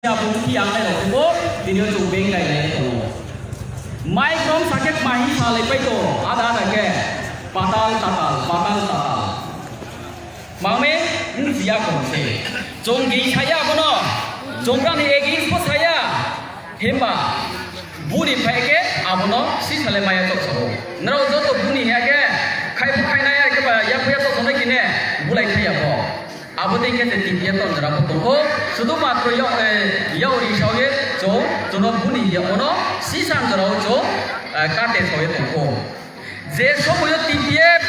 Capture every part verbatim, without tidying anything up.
Abo wngkhe ang nairok khe bo tini o chwng beng nai lai tongo. Mai krom sakhe mahi salai pai tongo, ada ada khe patal tatal, patal tatal. Mangme wngya kong se. Chwng di saya abono, chwng rani against bo saya. Himba buni phai khe abono si salai maya chok sabo. Nrao joto buni hiya khe khai bu khai nai khe ba ya buya chok sonai kine bulai thaya bo. Abo tei khe se T P F ton jora bo tongo. Sudu matro yo, eh, yo ri sao ye chwng, chwng no buni ya ono si san jora o chwng, eh, kate sao ye tongo. Je somoyo T P F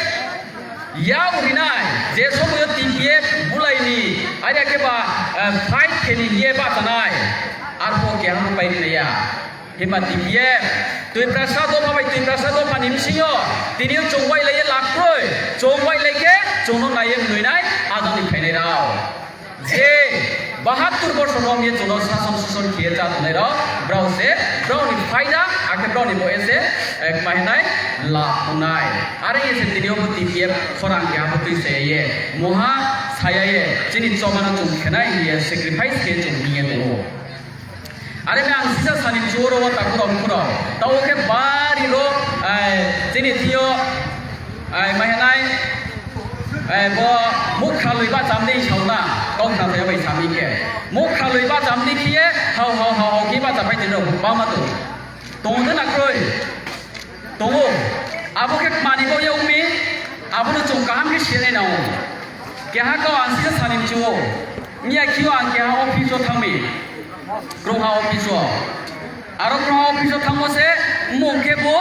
yak rinai, je somoyo T P F bulaini, aria khe ba, eh, fight kheni ye bachanai, arpho keha pai rinaiya. Himba T P F, Tiprasa dopha bai Tiprasa dopha ni bisingo, tini o chongbai lai ye lakroi, chongbai lai khe chongno nai ye mwnwi nai, ajani phainai rao. Je bahattur bosor rom ye chwngno sason suson khiye cha tongnai rok, brao se, brao ni phaida, akhe brao ni bo ese, eh, kmai hinai lab wngnai. Are ye se tini obo T P F khorang khe abo twi se ye, moha saya ye, chini chobano chwng khenai hiye sacrifice khe chwng hiye tongo. Are me ang sisa sani choro wa takurok khurok. Tao khe bari ro, ai, chini thio, ai, mahenai, ai, bo mukha lui ba chamdi sauna, kok na thai bai sami khe. Mukha lui ba chamdi khiye, hau, hau, hau, hau, ki ba chapai tini rok, ba ma tu. Tong de na kroi. Tongo, abo khe manwi bo yagmi, abono chwng kaham khe sinai nango. Keha kau ang sisa sani mchio, miya khio ang keha office o thangmi, krungha office o. Aro krungha office o thangmo se, mung khe bo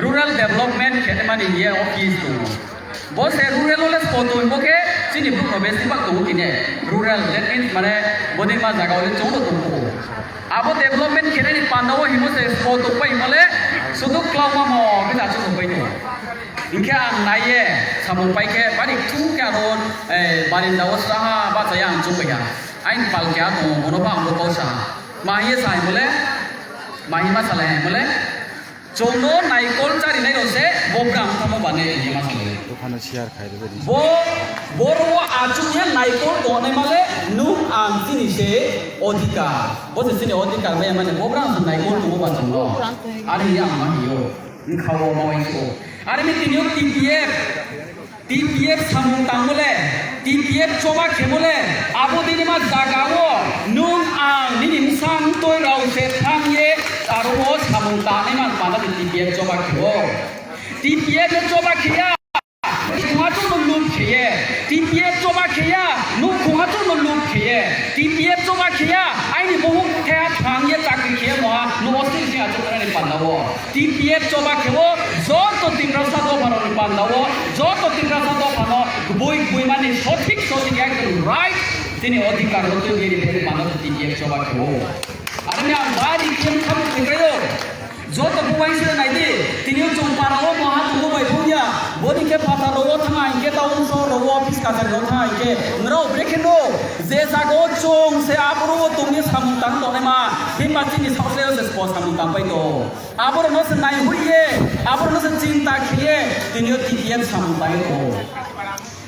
rural development khe mani hiya office tongo. Bo se rural o le spo tong bo khe chini bwrwk no besi bak tongo kine. Rural, that means mane bodi ma jaga o le chwng no tongo. Abo development khenani panda o himo se spo tong pai himo le sudu klauma mo khe nachu tong pai no. Hinkhe ang nai ye samung pai khe bari thung khe aro, eh, barinda o sraha bachaya ang chuk pai ha. Aini pal khe a tongo bono bo ang bo kok sa ha. Ma hiye sa himo le? Ma hima salai himo le? Chwngno naikol charinai rok se bo bwrang tamo bane hinwi ma salo. Dophano share khai rwdi. Bo, boro o achukya naikol tongnai male nwng ang chini se odhikar. Bo se chini odhikar bai mane bo bwrang naikol tongo ba chwngno. Ani ang ma hiyo. Wngkha o ma wainso. Ari mi tini o T P F. T P F samung tangmo le, T P F choba khemo le, abo dini ma jaga o nwng ang nini bwsang toi rao se thang ye aro o samung tangnai man panda di T P F choba khemo. T P F le choba khiya, khunga chukno loop khiye. T P F choba khiya, nwng khunga chukno loop khiye. T P F choba khiya, aini bohuk khe thang ye chakri khiye moha, nwng o sing sing achuk nani panda o. T P F choba kheo joto Tiprasa dopharokni pandao, joto Tiprasa dophano gboi gboimani sothik sothik ekdom right chini odhikar rw twi nini bini panda T P F choba kheo. Aroni ang bari khe khamu khukaio. Joto bubaisre naidi, tini chwng parao moha tongo bai phungya, boni khe phatarrogo thangna hinkhe, town sohorrogo office kacharigo thangna hinkhe, nrao brekhe no je jagao chwng se aborok tongni samung tang tongnai ma, himba chini saosleo se spo samung tang pai tongo. Aborokno se naihui ye, aborokno se chinta khiye, tini o T P F samung tangwi tongo.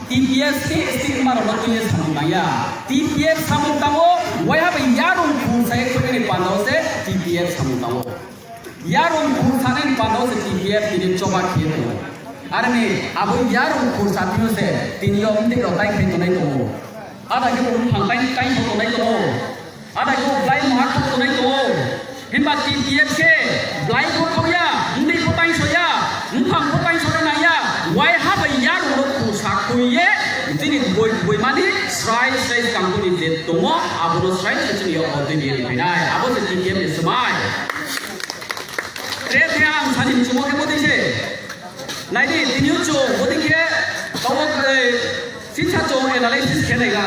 T P F state, state wngmarokno tini samung tangya. T P F samung tango, waiha bai yarung khung sai khwlwini pandao se T P F samung tango. Yarung khung sanani pandao se T P F tini choba khiye tongo. Aroni abo yarung khung satino se tini o mtwi rok tai khai tongnai tongo. Ada khe bo buphang tai, tai bo tongnai tongo. Ada khe bo blai moha khok tongnai tongo. Himba T P F khe blai bo khokya, mtwi bo tai soya, buphang bo tai sona nangya. Waiha bai yarung rok khung sa khung ye, chini boi, boi mani srai srai kangkuni je tongo, abono srai srai chini yo o twi ni phinai. Abo se T P F ni swmai. Tre the ang sani mchumo khe bodi se. Naidi, tini o chwng bodi khe tabok, eh, sisa chwng analysis khe nai ga.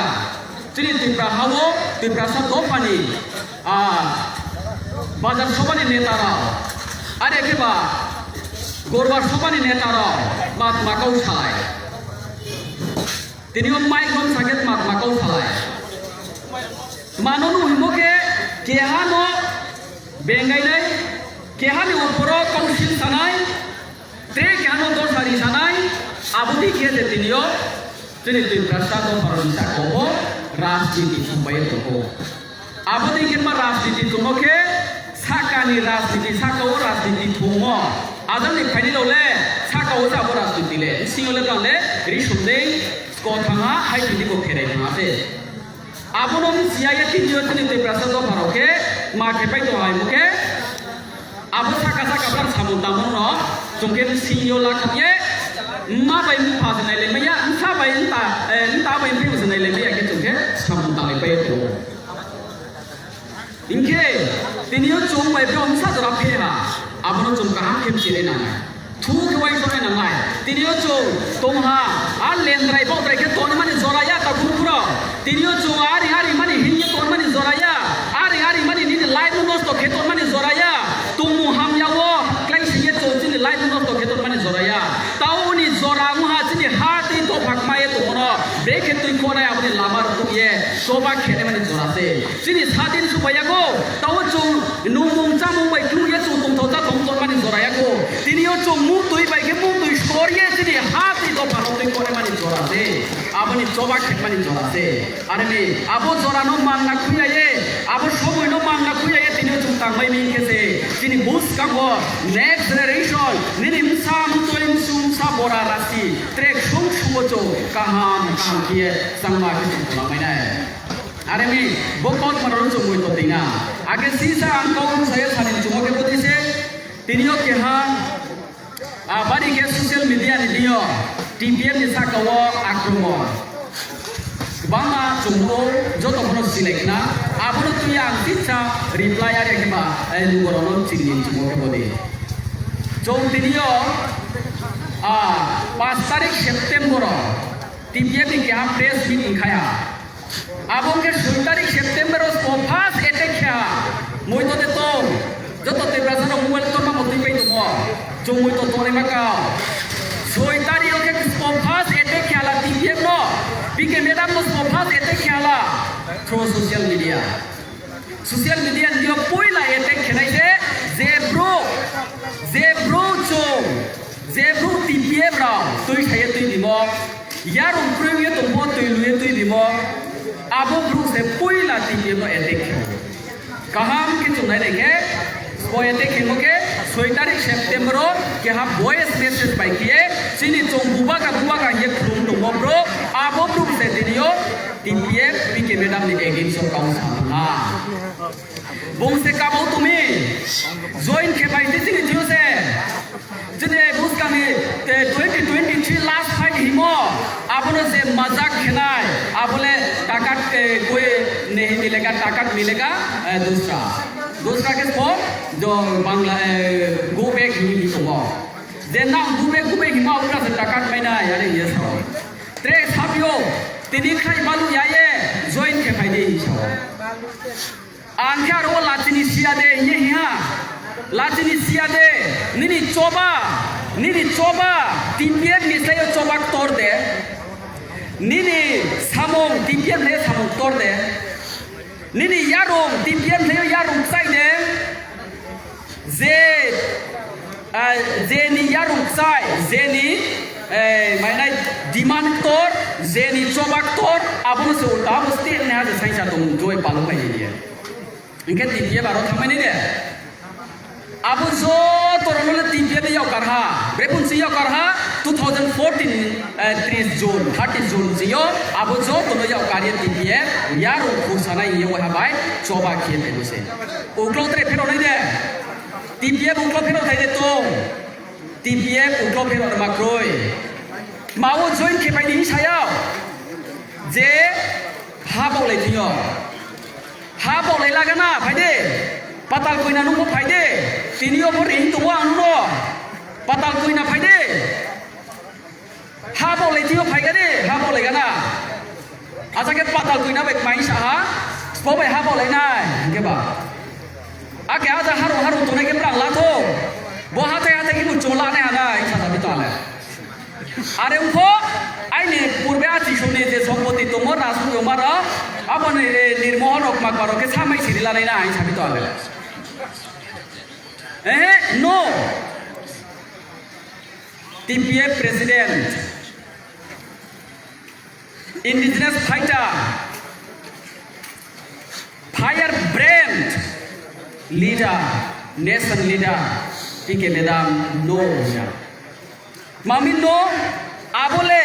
Chini Tripura hao, Tiprasa dophani, ah, Bazar Sabhani neta rok, are khe ba Dorbar Sabhani neta rok, Mahatma Kau salai. Tini o mic rom sakhe Mahatma Kau salai. Mano no himo khe keha no bengai nai, keha ni uporo council sanai, Tei khe ano dosa ri sanai, aboni khe je tini o chini Tiprasa dopharokni saka o rajniti songbai tongo. Abo dei khe ma rajniti tongmo khe sakani rajniti, saka o rajniti thwngmo. Ajani phaini rok le saka o se abo rajniti le, bisingo le tang le risumdei sko thangha, hai tini bo pherai thangha se. Abono wng siya ye tini o chini Tiprasa dopha rok khe ma khe pai tong hai mo khe. Abo saka saka bwrang samung tangmung no chwng khe singyo lakhok ye, ma bai mupha se nai lai maya, wngsa bai wngta, eh, wngta bai wngphai se nai lai maya khe chwng khe samung tanglai pai tongo. Hinkhe tini o chwng bai bwrang wngsa jora phe ha, abono chwng kaham khe mchinai nangnai. Thu khe uaisuknai nangnai. Tini o chwng tongha, a lendrai bodrai khe tonmani jora ya ta phuru phuru. Tini o chwng ari ari mani hinya tonmani jora ya. Ari ari mani nini life no nosto khe tonmani jora ya. Tongmung hamya o klai singye chwng chini life no nosto khe tonmani jora ya. Tauni jora wngha chini ha tei dophak maye tongmano. Brekhe twi khonai aboni lama rok tongye choba khenai mani jora se. Chini sadin suphaiyago, tao chwng nungmung chamung bai khulukya chwng tongthokjak tong tongmani jorayago. Tini o chwng mung twi bai khe mung twi sorye chini ha twi dopha rok twi konaimani jora se. Aboni choba khepmani jora se. Aroni abo jorano mangna khuya ye, abo somoino mangna khuya ye tini o chwng tangmai ming khe se. Chini bwskango next generation, nini msa mtwi msu msa bora rasi, trek sung suo chwng kaham kaham khiye changma khe chwng tongmai nai. Aremi, bo kok mano chumui to tina. Age sisa ang kok saya sani chumo ke bodi se. Tini o keha, ah, bari ke social media ni dio, T P F ni saka o akromon. Bangma chumo joto kono select na, abono tuya ang sisa reply are ke ba, eh, lugoro no chini chumo ke bodi. Chong tini o, ah, pas tarik September o, T P F ni keha press meet wngkhaya. Abo wngkhe soi tarik September o spo first attack kha. Mui to de tong. Joto Tiprasa rok mobile to ma motwi pai tongo. Chumui to tongni maka. Soi tarik o khe spo first attack kha la T P F no. P K madam no spo first attack kha la. Through social media. Social media ni o poila attack khenai se je bro, je bro chong, je bro T P F rok twi thaiye twi bimo. Yarung kwrwi tongbo twi luye twi bimo. Abo bru se puila T P F no attack khe. Kaham khe chumnai nai khe, bo attack khe mo khe soi tarik September o keha voice message bai khe chini chong bubaga bubaga ye khulum tongbo bro. Abo bru se tini o T P F P K madam ni against o kau sa ha. Bung se kabo tumi join khe pai di chini thio se. Chini buskang ni, eh, twenty twenty-three last fight himo, abono je majak khenai, abole takat, eh, koi nahi milega, takat milega, eh, dusra. Dusra ke spo, jo Bangla, eh, go back himi hi tongo. Je nang go back, go back himo, abole je takat mainai, are ye sao. Tre sapyo, tini khai balu yaye, join khe pai di sao. Ang khe aro lachini siya de, hiye hiya. Lachini siya de, nini choba, nini choba, T P F ni sayo choba ktor de. Nini samung, T P F ni samung ktor de. Nini yarung, T P F ni sayo yarung chai de. Je, ah, je ni yarung chai, je ni, eh, mainai demand ktor, je ni choba ktor, abono se ulta, abo state ni haje sainsa tong, joi palung bai ni. Hingke T P F aro thangmani de. Abo joto rono le T P F yokar ha. Brepun si yokar ha two thousand fourteen, eh, tris June, thirty June si yo. Abo joto no yokar ye T P F. Yarung khursanai ye wai ha bai. Choba khiye phai se. Uklo tre phero nai de. T P F uklo phero thai de tong. T P F uklo phero ma kroi. Mawo join khe pai ni saya. Je ha bolai thio. Ha bolai lagana, phaide. Patal koina nungbo phaide. Tini obo ring tongo ang no. Patal koina phaide. Ha bolai tio phaigani, ha bolai gana. Acha ke patal koina bai mai sa ha. Spo bai ha bolai nai, hingke ba. Ake aja haru haru tonai ke brang la tho. Bo hatai hatai ke muchung la nai ha nai, sa sa bito ale. Are ungkho, aini purbe achi sumni je sompoti tongo, Rajput Yomara, aboni, eh, nirmohon rok makbarok khe samai siri lanai na, ang sabi to ale. Eh, no. T P F President, Indigenous Fighter, Firebrand leader, nation leader, P K madam no ya. Mami no, abole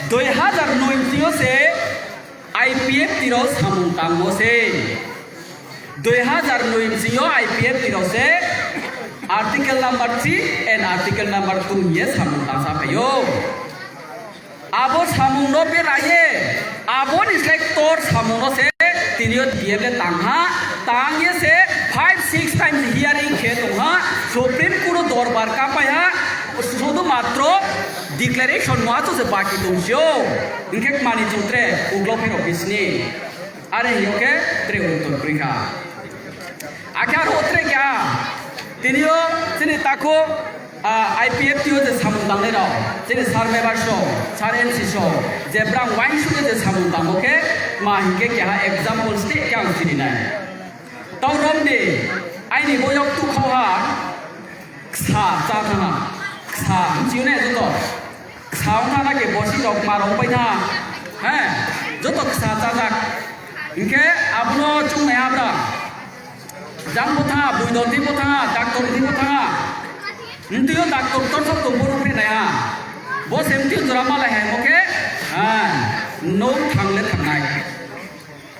dui hazar noi tio se I P F T rao samung tangmo se. Dui hazar noi tio I P F T rao se article number three and article number two ye samung tangsa phaio. Abo samungno beraye, aboni slai ktor samungno se tini o D M le tangha, tangye se five six times hearing khe tongha, Supreme Court o dorbar kapaiha, sudu matro declaration no achu se baki tongsio, hinkhe mani chwng tre uklok pherok bisni, are hiyo khe tre uttor kwrwikha. Akhe aro tre kya, tini o chini takhuk, Ah, I P F T o je samung tangnai rok, chini sir member so, sir M C so, je brang uansuk je samung tango khe, ma hinkhe keha example state khe ang chini nai. Tau romdi, aini boyok tukhoha, ksa cha thangha, ksa, mchiyone joto, ksa wng thangna khe bosi rok ma rong pai thangha, he, joto ksa chajak, hinkhe abono chungnai abra. Jang bo thangha, buidol thwi bo thangha, doctor thwi bo thangha. Ntwi o doctor torsok tong bohrok phe nai ha. Bo se ntwi jora malai hai mo khe, ha, no thang le thangnai.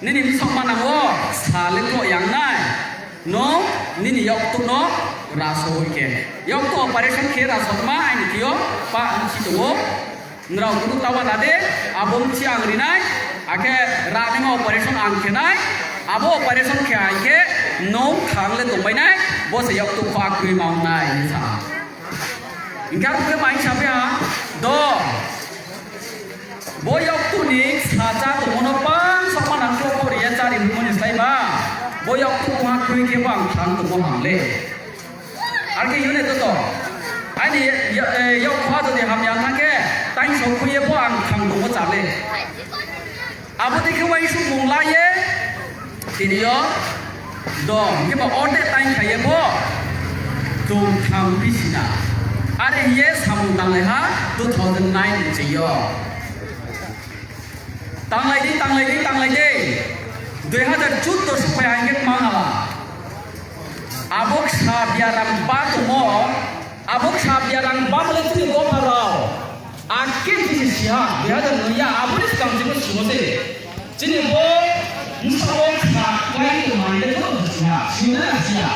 Nini bwsok ma nango, sa le klo yang nai. No, nini yok tuk no raso hui khe. Yok tuk operation khe raso tma aini thwi o pa ang si tongo. Nrao kunu tawa nade, abo mchi ang rinai, akhe ranima operation ang khenai, abo operation khe hai khe nung thang le tongbainai, bo se yok tuk khwa kwrwi ma wngnai hinwi sa. Hinkhe abo khe mai sa phi ha, do. Bo yok tuk ni sa cha tongmano bang sokma nang khe kori ya chari hwnmani slai ba. Bo yok tuk khwa kwrwi khe bo ang thang tongmo ham le. Arke yune toto. Aini ya, ya, eh, yok khwa jodi hamya thangkhe, tang sok khuye bo ang thang tongo chale. Abo dekhe uaisuk mung laye, tini yo dom, kebo orde tang khaye bo, tum thang bisina. Are hiye samung tanglai ha, two thousand nine ni chiyo. Tanglai di, tanglai di, tanglai di. Dui hazar chuddo sophai hingke tma hala. Abo ksa biaram ba tongo. Abo ksa biaram ba bole chini dopha rao. Akke chini siha, dui hazar noi ya, aboni swkang chini simo se. Chini bo bwskango ksa kwlai tongmani le joto siha, sino na siha.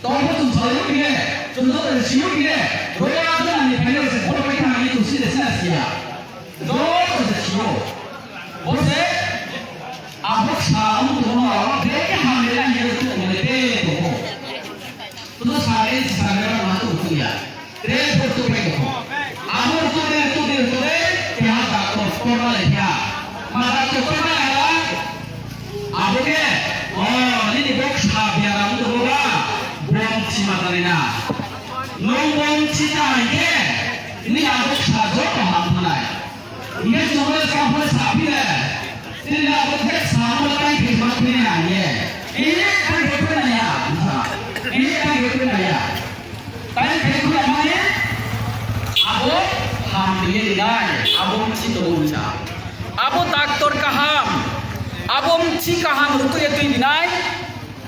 Tongbo chwng salai khe, chwng joto sio khe, roya jani phaino se photo pai thangani chwng sida sida sia. Joto se sio. Bo se, abo sa ang tongmo, beke hamle la yero tu mole te tongbo. Tu sare sare ma tu tu ya. Tre photo pai tongbo. Abo tu de tu de tu de, kya ta ko ko ma le kya. Ma ta ko ko ma la. Abo khe, o, nini bok sa biaram wngtongbo ba, bom thima tanina. Nwng bom thina hai khe, nini abo sa joto ham thanai. Hinkhe chwngno saphano saphile, nini abo khe samo tai khe ma thwini nangye. Ini tai khe thwini nangya, ini tai khe thwini nangya. Tai khe khulai mani abo ham rinai, abo mchi tongo wngkha. Abo doctor kaham, abo mchi kaham rwtwi twi rinai,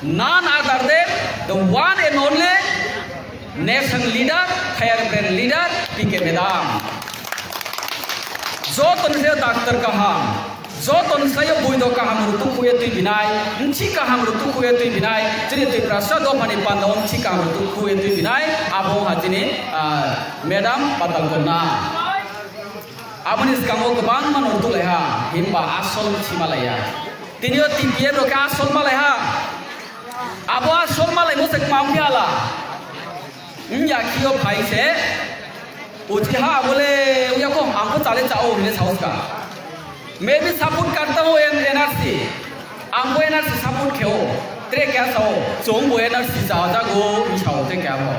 none other than the one and only nation leader, firebrand leader, P K madam. Joto ni doctor kaham. Joto ni sayo buido kaham rwtwi khuye twi binai, mchi kaham rwtwi khuye twi binai, chini Tiprasa dophani panda o mchi kaham rwtwi khuye twi binai, abo ha chini, ah, madam Patal Kanya. Aboni swkango kwbangma no rwtwi lai ha, himba asol mchi malai ya. Tini o T P F rok khe asol malai ha. Abo asol malai mo se kwmang phi hala. Wngya khio phai se, uchi ha bole wngya kho, ang kho chale cha o hwnwi sao ska. Maybe support karta o N R C, ang bo N R C support khe o, tre kya sao, chwng bo N R C cha jago, wng sao tre kya bo.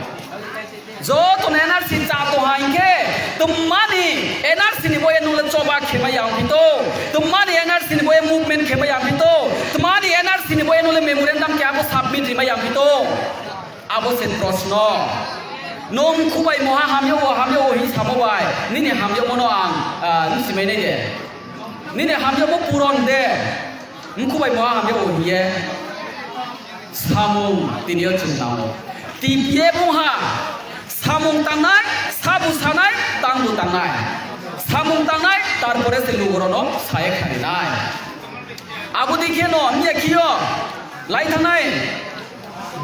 Joto no N R C cha to hai khe, twmani N R C ni bo enule choba khema yang phi to, twmani N R C ni bo e movement khema yang phi to, twmani N R C ni bo enule memorandum kya bo submit rima yang phi to. Abo se proshno. Nwng khubai moha hamya o, hamya o hi samo bai. Nini hamya mono ang, ah, nung simai nai de. Nini hamya mo puron de. Nwng khubai moha hamya o hiye. Samung tini o chwng tango. T P F wngha samung tangnai, sabu sanai, tangbu tangnai. Samung tangnai, tarpore se lugurokno saye kharinai. Abo dikhe no wngya khiyo lai thangnai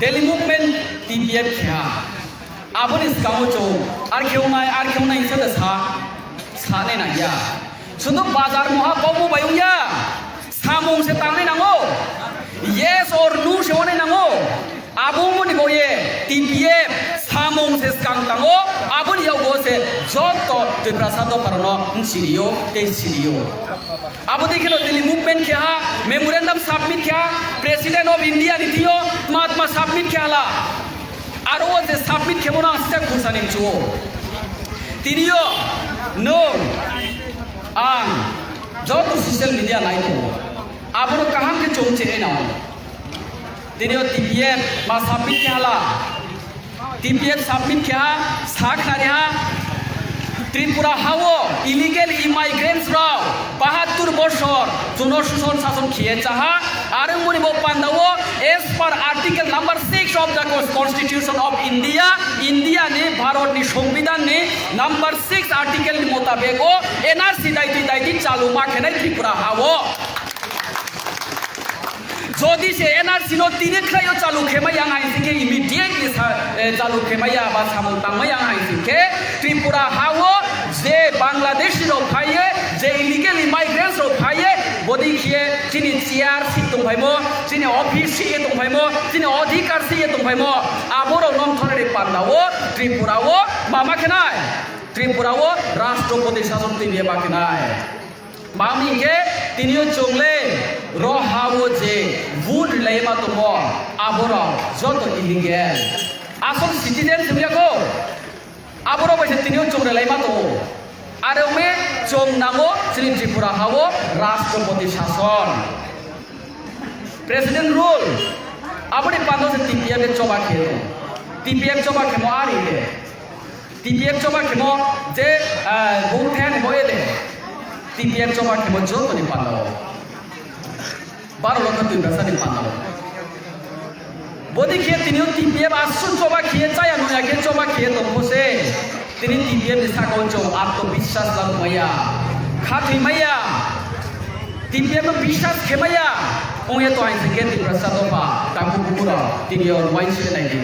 Delhi movement T P F kheha. Aboni swkango chwng ar khewnai, ar khewnai hwnsa da sa, sanai nangya. Sudhu bazar moha kokbo bai wngya. Samung se tangnai nango. Yes or no se onai nango. Abo wngmani boye T P F samung se swkang tango. Aboni yago se joto Tiprasa dopharano siniyo tei siniyo. Abo dei kheno Delhi movement kheha, memorandum submit kheha, President of India ni thio tma tma submit kheha la. Aro o je submit khemo no ang sisa khursa ni mchuo. Tini o nwng ang joto social media nai tongo. Abono kaham khe chong chenai nango. Tini o T P F ma submit kheha la. T P F submit kheha, sa khnariha, Tripura hao illegal immigrants rok bahattur bosor jono suson sason khiye chaha, arwngmoni bo pandao as per article number six of the Cons-, Constitution of India, India ni Bharat ni Songbidan ni number six article ni motabek o N R C daiti daiti chalu ma khenai Tripura hao. Jodi se N R C no tini khwlaio chalu khemai ang hai singkhe immediately sa-, eh, chalu khemai ya ba samung tangmai ang hai singkhe Tripura hao je Bangladeshi rok phaiye, je illegal immigrants rok phaiye, bodi khiye chini chair si tongphaimo, chini office si ye tongphaimo, chini adhikar si ye tongphaimo, aborok nong thorani pandao Tripura o mama khenai, Tripura o Rashtrapati sason twibiya ma khenai. Mami hinkhe tini o chwng le ro ha o je vote rwlai ma tongo, aborok joto illegal. Asol citizen se wngya kho, aborok bai se tini o chwng rwlai ma tongo. Are wngwi chwng nango chini Tripura ha o Rashtrapati sason. President rule, aboni pando se T P F le choba khe. T P F choba khemo ari le. T P F choba khemo je, ah, bung the ani bo ele. T P F choba khemo jotoni pando. Baro lokho twi basa ni pando. Bodi khe tini o T P F asun choba khiye chaya nuya khe choba khiye tongpho se. Tini T P F ni sakao chwng atmobiswas la maya. Khathwi maya. T P F no biswas khe maya. Ongya to ain se khe Tiprasa dopha. Taku bukuro. Tini o wain se nai di.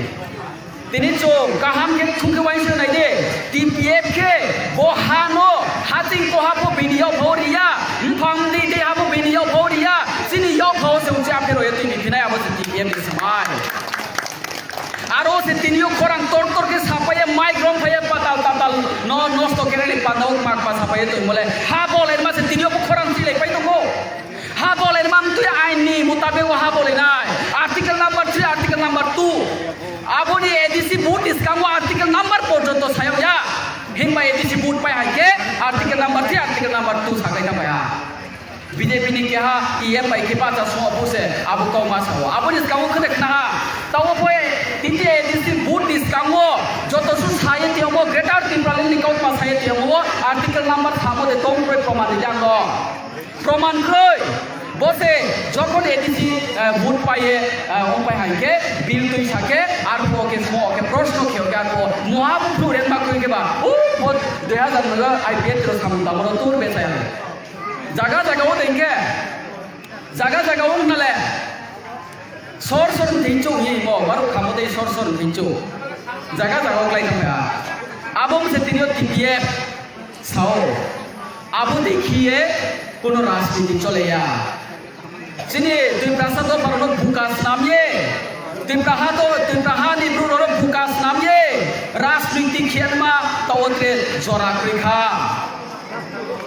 Tini chwng kaham khe thung khe uaisa nai de, T P F khe bo ha no, ha ching koha bo bini yok bo riya, mphang di de ha bo bini yok bo riya, chini yok bo se uchi aphe roye tini phinai abo se T P F ni samai. Aro se tini o khorang tor tor khe sapaiye mic rom phaiye patal tatal no nosto khe rani pandao mak pa sapaiye twi mole ha bolai ma se tini o bo khorang chilai pai tongo. Ha bolai ma mtwi ain ni mutabek o ha bolai nai. Article number three, article number two. Aboni A D C vote ni swkango article number porjonto sayok ya. Himba A D C vote pai hai khe article number three, article number two sakai ta pai ha. B J P ni keha E M bai khe bacha suma buse abo kok ma sao. Aboni swkango khede khna ha. Tao bo titi A D C vote ni swkango joto su saye tiyongo Greater Tipraland ni kok ma saye tiyongo article number samo de tong proi proman ni jang no. Proman kroi. Bo se jokhon A D C, eh, vote paiye, eh, ong pai hai khe bill twi sa khe arphuo khe sumo khe proshno kheo khe arphuo muha buphu renma koi khe ba u bo dui hazar nogo I P F ro samung tangmano tur bechaya. Jaga jaga o dengkhe jaga jaga o wngnale. Sor sor wngthingchuk hinwi bo, barok khamo tei sor sor wngthingchuk. Jaga jaga o klai thangkha. Abo wngse tini o T P F sao. Abo dei khiye kono rajniti choleya. Chini Tiprasa dopharokno buka snamye. Tipraha do, Tipraha ni bwrwrokno buka snamye. Rajniti khiyangma taotre jora kwrwi kha.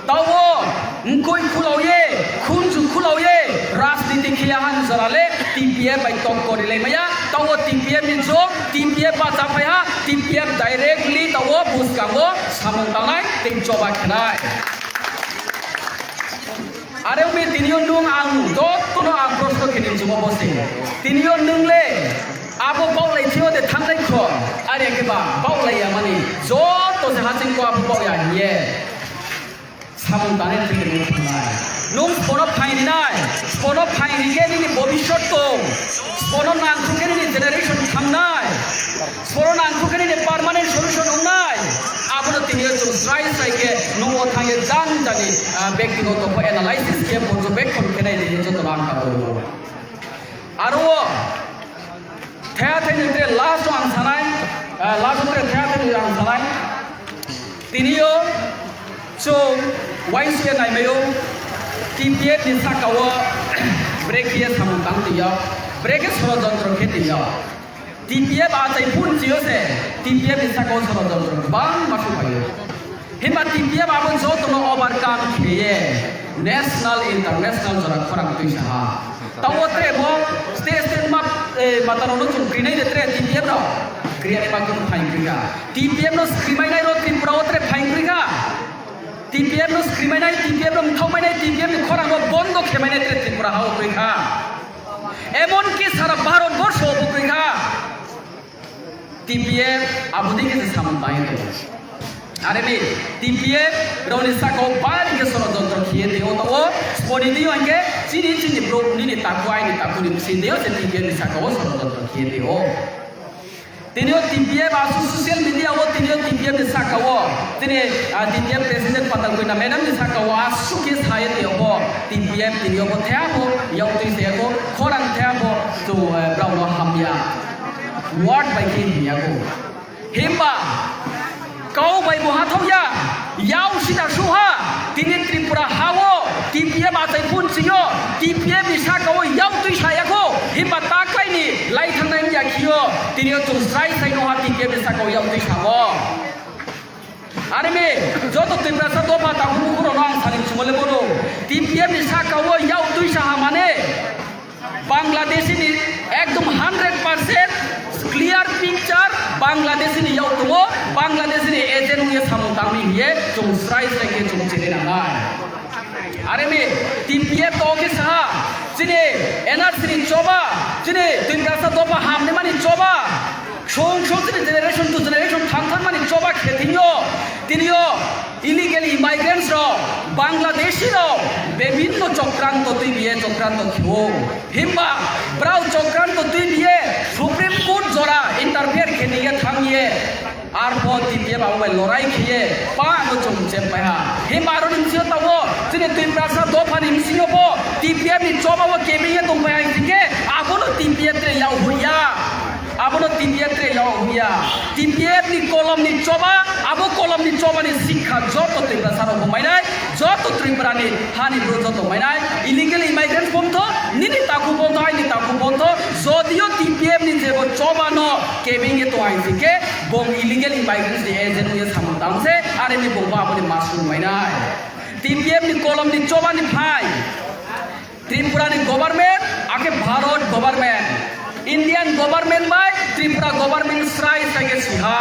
Tao wngkoi khulao ye, khunju khulao ye, rajniti khiya han jora le T P F bai tok kori lai maya, tao T P F ni jok, T P F bacha phai ha, T P F directly tao bwskango samung tangnai tei choba khenai. Are umi tini o nwng ang jotono ang proshno khe ni chumo bo se. Tini o nwng le abo baulai thio de thanglai kho, are khe ba baulai ya mani joto se haching ko abo bau ya hiye. Samung tani thwngwi thangnai. Nwng bono phainai, Bono phaingrikhe nini bobiswt tong, bono nangkukhe nini generation thangnai, bono nangkukhe nini permanent solution wngnai. Abono tini chwng srai srai khe nugo thangwi jang jani, ah, bektigoto khe analysis khe porjobekkon khe nai di jotono ang kabo. Aro o thaya thai ni tre last o ang sanai, ah, last o tre thaya thai ni ang sanai. Tini o chwng uaisukhe naimaio T P F ni saka o brekhe samung tang twi o, brekhe sorojontro khe twi o. T P F achai phun chio se T P F ni saka o sorojontro kwbangma sukhaio. Himba T P F abo jotono overcome kheye national, international jora khorang twi saha. Tamo tre bo state, state ma, eh, matarokno chwng krinai de tre T P F rok. Kriya ma kung phain krika. T P F no skrimainai ro Tripura o tre phain krika. T P F no skrimainai, T P F no mthokmainai, T P F ni khorang bo bondo khemainai tre Tripura ha o krika. Emon ki sara Bharat borsho o krika. T P F aboni khe samung tangwi tongo. Are ni T P F rokni saka o bari khe sorojontro khiye tei o tongo. Sponi twi hwnkhe chini chini bro nini taku aini taku ni bisi tei o se T P F ni saka o sorojontro khiye tei o. Tini o T P F asu social media o tini o T P F ni saka o tini, ah, T P F president Patal Kanya madam ni saka o asuk khe saye tei o bo T P F tini o bo thaya bo yaktwi se ko khorang thaya bo to, eh, brao no hamya. Word bai khe hiya ko. Himba kau bai bo hathok ya, yau sida suha, tini Tripura ha o T P F achai phun chio, T P F ni saka o yau twi saya ko, himba ta kai ni lai thangnai ya khio, tini o chwng srai sai no ha T P F ni saka o yau twi sa o. Are me, joto Tiprasa dopha takhuk bukhuk rokno ang sani chumale bono. T P F ni saka o yau twi saha mane Bangladeshi ni ekdom hundred percent clear picture Bangladeshi ni yau tongo, Bangladeshi ni agent wngye samung tangwi hiye chwng srai srai khe chwng chini nangnai. Are me, T P F to khe saha, chini N R C ni choba, chini Tiprasa dopha hamni mani choba. Song song chini generation to generation thang thang mani choba khe tini o, tini o illegal immigrants rok, Bangladeshi rok, bibhinno chokranto twi biye chokranto khiwo. Himba brao chokranto twi biye Supreme Court jora interfere khe niye thang ye. Arpho T P F abo bai lorai khiye pa ano chwng chem pai ha. Himba aro ni bisingo tongo chini Tiprasa dopha ni bisingo bo T P F ni choba bo kebeng ye tong pai ha hingke abono T P F tre yau huya. Abono T P F tre yao huya. T P F ni kolom ni choba, abo kolom ni choba ni sikha joto Tiprasa rok bo mainai, joto Tripura ni hani bro joto mainai. Illegal immigrants bontho, nini taku bontho, aini taku bontho, jodio T P F ni jebo choba no kebeng ye tong hai singke, bong illegal immigrants ni agent ye samung tang se, are ni bong bo abo ni masung mainai. T P F ni kolom ni choba ni phai. Tripura ni government, akhe Bharat government, Indian government bai Tripura government srai srai khe siha.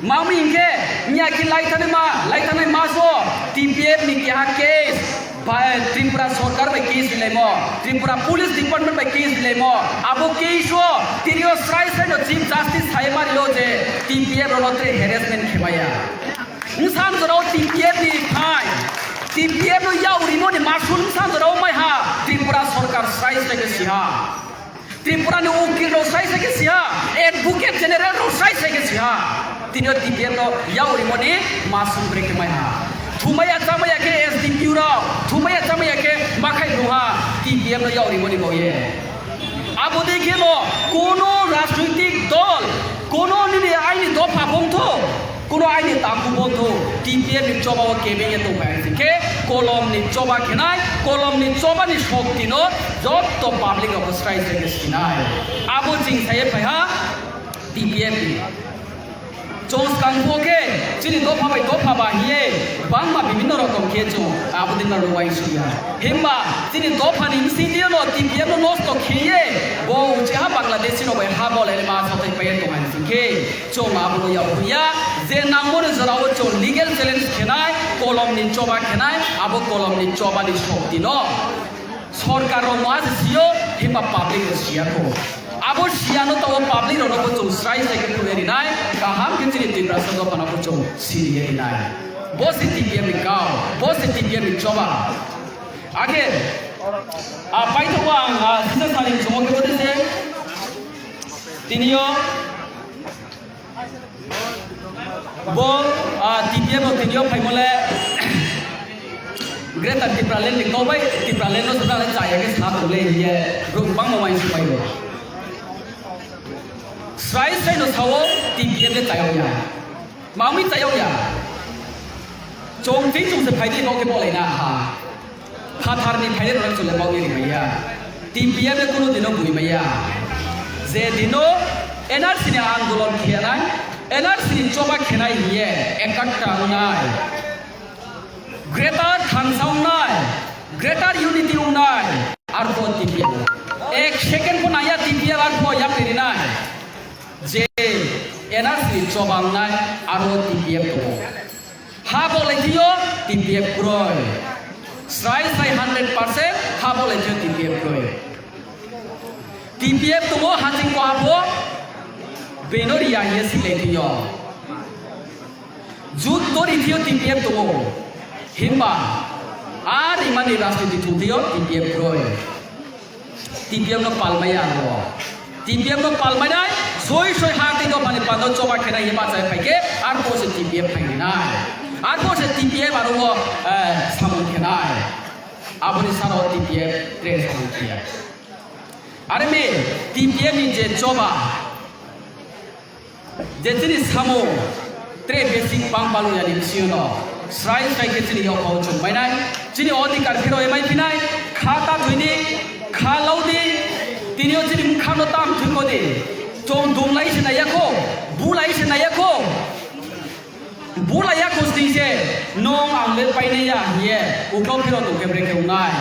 Mami hingke, nya ki laithani ma, laithani maso, T P F ni keha case, bai Tripura sorkar bai case bilaimo, Tripura Police Department bai case bilaimo, abo case o, tini o srai srai no Chief Justice sai mario je T P F rono tre harassment khemaya. Bwsang jorao T P F ni phai, T P F no yao rimo ni masul bwsang jorao mai ha, Tripura sorkar srai srai khe siha. Tripura ni ukil rok srai srai khe siha, advocate general rok srai srai khe siha. Tini o T P F no yao rimo ni masul bre khe mai ha. Thumaya chamaya khe S D P U rok, thumaya chamaya khe makhai rung ha, T P F no yao rimo ni bo ye. Abo dei khe no kono rajnoitik dol, kono nini aini dopha bongtho, kono aini taku bongtho, T P F ni choba o kebeng ye tong phai hingke kolom ni choba khenai, kolom ni choba ni shokti no jotto public rok srai srai khe sinai. Abo ching sai phai ha T P F ni. Chwng swkang bo khe chini dopha bai dopha ba hiye bangma bibhinno rokom khe chwng abo din no uaisukya. Himba chini dopha ni bsing twi no T P F no nosto khiye bo uchi ha Bangladeshi rok bai ha bolai ma sathai pai tong hai singkhe chwng abo no yao ya je nangmoni jora o chwng legal challenge khenai kolom ni choba khenai abo kolom ni choba ni shokti no. Sorkar rok ma se sio, himba public rok siya ko. Abo siya no tabo public rok no bo chwng srai srai khe phunai rinai, kaham khe chini Tiprasa dopha no bo chwng siriya rinai. Bo se T P F ni kau, bo se T P F ni choba. Age, Ah, paithago ang, ah, sisa sari chungo kebo de se. Tiniyo bo, ah, T P F bo tiniyo phaimole Greater Tipraland ni kobai Tipraland no sudale chaya ke sa tole ye ruk bangma wain supai bo. Srai srai no sao T P F le chayok ya. Mamui chayok ya. Chong thing chong se phaidi no ke bolai na ha. Phathar ni phaidi rok chole bau ni rimai ya. T P F le kuno dino bui mai ya. Je dino N R C ni andolon khenai, N R C ni choba khenai hiye ekatta unai. Greater Thansa unai, Greater Unity unai, arbo T P F. Ek second ko naya T P F arbo yak rinai. Je N R C chobangnai aro T P F tongo. Ha bo lai thio T P F kroi. Srai srai hundred percent ha bo lai thio T P F kroi. T P F tongo haching ko abo beno riya ye si lai thio. Jut to ri thio T P F tongo. Himba a rimani rajniti thung thio T P F kroi. T P F no palmai ya ro. T P F no palmai nai, soi soi ha tei dophani pando choba khenai ye bachai phaikhe, arpor se T P F phainai. Arpor se T P F aro, eh, samung khenai. Aboni saro T P F tre samung khe. Are me T P F ni je choba, je chini samung tre basic bang balung yani bisingo no srai srai khe chini yok hau chuk mainai, chini odhikar phiro emai phinai, kha ta thwini, kha laudi, tini o chini mkha no tam thwiko di, chong dum lai se nai yakho, bu lai se nai yakho. Bulai ya kusni se, nong ang le painai ya, hiye, uklok phiro tong khe brekhe ungnai.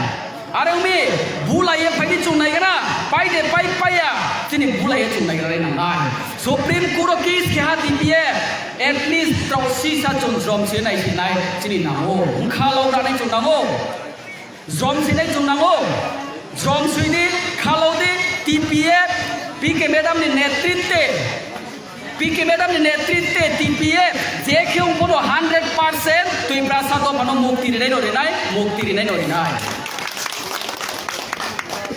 Are umi, bulai ye phaidi chung nai gana, pai de pai paiya, chini bulai ye chung nai gana nai nangnai. Supreme Court o case khe ha T P F, at least tro sisa chung jrom se nai se nai, chini nango, wngkha lo ranai chung nango. Jrom sinai chung nango. Jrom suidi, khalodi, T P F, P K madam ni netritwe, P K madam ni netritwe T P F je khe wng bono hundred percent Tiprasa dophano mukti rinai no rinai, mukti rinai no rinai.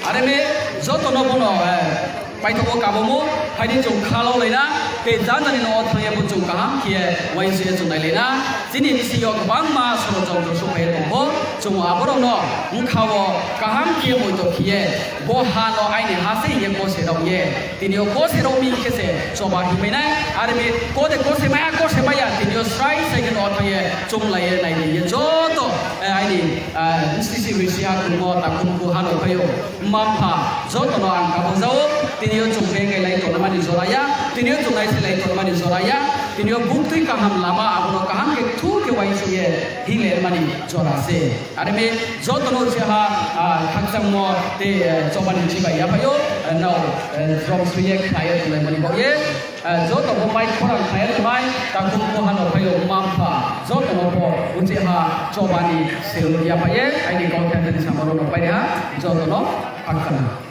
Are me joto no bono, eh, paithago kabomo, phaidi chwng kha lok laina, tei jani jani no thangya bo chwng kaham khe uaisa chwng nai laina. Chini bisingo kwbangma sorochondro suphai tongkho, chwng aborokno wngkha-o kaham khe moito khiye, bo ha no aini ha se hiye kose rok ye. Tini o kose rok mi khe se choba himai nai, are mi kode kose maya, kose maya, tini o srai sai khe no thangye chwng lai ye nai ye joto, eh, aini, eh, sisi misi ha kungo ta kunku ha no phaio. Mma mpha jotono ang kabujao, tini o chwng bengkai lai tonmani jora ya, tini o chwng naisilai tonmani jora ya, tini o buktwi kaham lama abono kaham khe thuk khe uaisukye hingle mani jora se. Are me jotono se ha, ah, khakchangmo tei, eh, chobani chibai yaphaio, eh, nao, eh, jrom suye khlaio tonglaimani bagwi. Eh, joto bo mai khorang khlai bai, takhuk bo hano phaio mma mpha, joto no bo uchi ha chobani seluk ya phaiye, aini kok khe tini samaro no pai ha, joto no hakha.